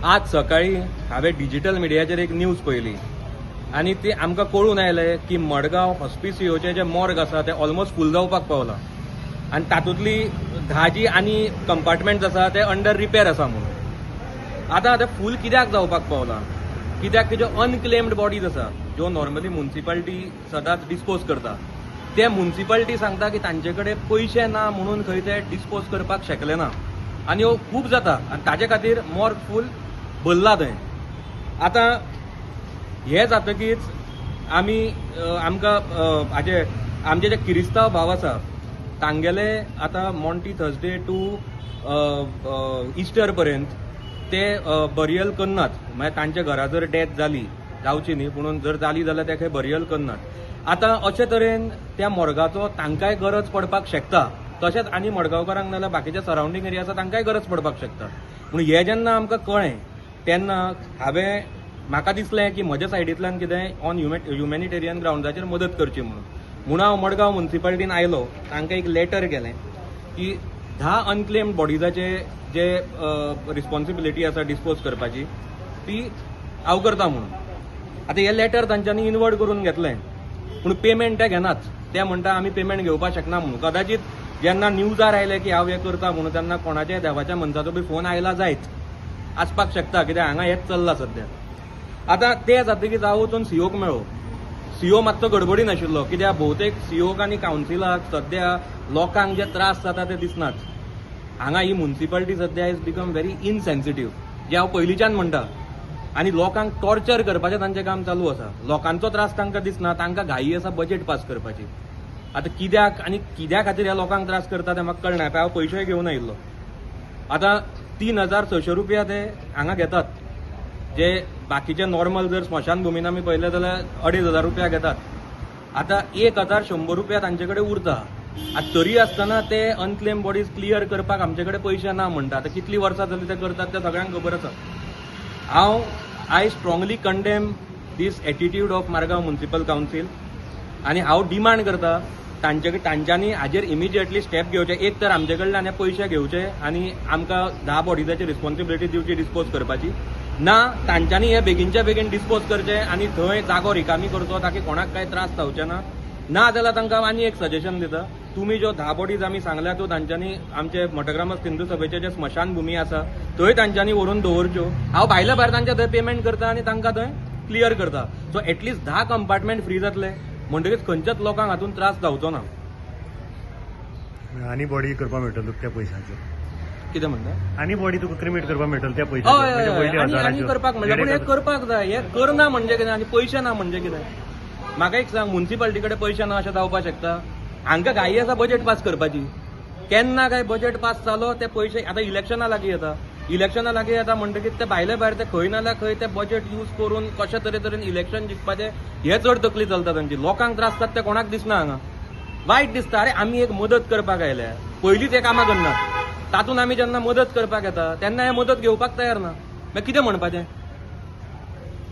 आज सकाळी हांवें डिजिटल मिडियाचेर एक न्यूज पळयली आनी ती आमकां कळून आयलें की मडगांव हॉस्पिसियोचें जें मॉर्ग आसा तें ऑलमोस्ट फूल जावपाक पावलां आनी तातूंतली 10 जी आनी कंपार्टमेंट्स आसा ते अंडर रिपेर आसा म्हणून. आतां आतां फूल कित्याक जावपाक पावलां? कित्याक की ज्यो अनक्लेम्ड बॉडीज आसा, ज्यो नॉर्मली मुन्सिपाल्टी सदांच डिस्पोज करता, ते मुन्सिपाल्टी सांगता की तांचे कडेन पयशे ना म्हणून खंय ते डिस्पोज करपाक शकले ना आनी ह्यो खूब जाता आनी ताजे खातीर मॉर्ग फूल भरला थंय. आतां हें जातकीच आमी आमकां हाजे आमचे जे किरिस्तांव भाव आसा तांगेले आतां मॉन्टी थर्सडे टू इस्टर पर्यंत ते बरियल करनात. म्हळ्यार तांच्या घरा जर डेथ जाली, जावची न्ही, पुणून जर जाली जाल्यार ते खंय बरियल करनात. आतां अशे तरेन त्या मोर्गाचो तांकांय गरज पडपाक शकता, तशेंच आनी मडगांवकारांक नाजाल्यार बाकीच्या सरावंडींग एरिया आसा तांकांय गरज पडपाक शकता. पूण हें जेन्ना आमकां कळ्ळें तेन्ना हांवें म्हाका दिसलें की म्हज्या सायडींतल्यान कितें ऑन ह्युमॅनिटेरियन ग्रावंडाचेर मदत करची म्हणून. म्हणून हांव मडगांव मुन्सिपाल्टीन आयलो, तांकां एक लेटर गेलें की 10 अनक्लेम्ड बॉडीजाचे जे रिस्पॉन्सिबिलिटी आसा डिस्पोज करपाची ती हांव करता म्हणून. आतां हें लेटर तांच्यांनी इनवर्ड करून घेतलें, पूण पेमेंट ते घेनात. ते म्हणटा आमी पेमेंट घेवपाक शकना म्हणून. कदाचित जेन्ना न्यूजार आयले की हांव हें करता म्हणून तेन्ना कोणाच्या देवाच्या मनशाचो बी फोन आयला जायत आसपाक शकता, कित्याक हांगा हेंच चल्लां सद्या. आतां तें जातकीच हांव वचून सीओक मेळ्ळो. सीओ मातसो गडबडीन आशिल्लो, कित्याक भोवतेक सीओक आनी कावन्सिलाक सद्या लोकांक जे त्रास जाता ते दिसनात. हांगा ही मुन्सिपाल्टी सद्या is become very insensitive, जें हांव पयलींच्यान म्हणटा. आनी लोकांक टॉर्चर करपाचें तांचें काम चालू आसा. लोकांचो त्रास तांकां दिसना, तांकां घाई आसा बजेट पास करपाची. आतां कित्याक आनी कित्या खातीर ह्या लोकांक त्रास करता तें म्हाका कळना. हांव पयशेय घेवन आयिल्लो. आतां 3600 रुपया ते हांगा घेतात, जे बाकीचे नॉर्मल जर स्मशानभुमीन आमी पळयलें जाल्यार 2500 रुपया घेतात. आतां 1100 रुपया तांचे कडेन उरता. आतां तरी आसतना ते अनक्लेम बॉडीज क्लियर करपाक आमचे कडेन पयशे ना म्हणटा. आतां कितलीं वर्सां जालीं ते करतात तें सगळ्यांक खबर आसा. हांव I strongly condemn this attitude of Margao Municipal Council आनी हांव डिमांड करता तांचे तांच्यांनी हाजेर इमिजिएटली स्टेप घेवचे. एक तर आमचे कडल्यान हे पयशे घेवचे आनी आमकां 10 बॉडीजाची रिस्पॉन्सिबिलिटी दिवची डिस्पोज करपाची, ना तांच्यांनी हे बेगीनच्या बेगीन डिस्पोज करचे आनी थंय जागो रिकामी करचो ताकी कोणाक कांय त्रास जावचे ना. ना जाल्यार तांकां आनी एक सजेशन दिता, तुमी ज्यो 10 बॉडीज आमी सांगल्या त्यो तांच्यांनी आमचे मठग्रामस्थ हिंदू सभेचे जे स्मशानभुमी आसा थंय तांच्यांनी व्हरून दवरच्यो. हांव भायल्या भायर तांच्या थंय पेमेंट करता आनी तांकां थंय क्लियर करता. सो एटलिस्ट 10 कंपार्टमेंट फ्री जातले म्हणटकीच खंयच्याच लोकांक हातूंत त्रास जावचो ना. आनी बॉडी करपाक मेळटलो तुका त्या पैशाचो? कितें म्हणटा? आनी बॉडी तुका क्रिमेट करपाक मेळटलो त्या हय. पैशाचो? हय, आनी करपाक मेळटा, पूण हें करपाक जाय. हें करना म्हणजे कितें आनी पयशे ना म्हणजे कितें? म्हाका एक सांग, मुन्सिपाल्टी कडेन पयशे ना अशें जावपाक शकता? हांकां घाई आसा बजेट पास करपाची. केन्ना काय बजेट पास जालो ते पयशे आतां इलेक्शना लागीं येता. इलेक्शना लागीं येता म्हणटकीच ते भायले भायर ते खंय ना जाल्यार खंय ते बजेट यूज करून कशे तरेन इलेक्शन जिखपाचें हें चड तकली चलता तांची. लोकांक त्रास जाता ते कोणाक दिसना. हांगा वायट दिसता, अरे आमी एक मदत करपाक आयल्या, पयलींच हे कामां करनात, तातूंत आमी जेन्ना मदत करपाक येता तेन्ना हे मदत घेवपाक तयार ना. मागीर कितें म्हणपाचें?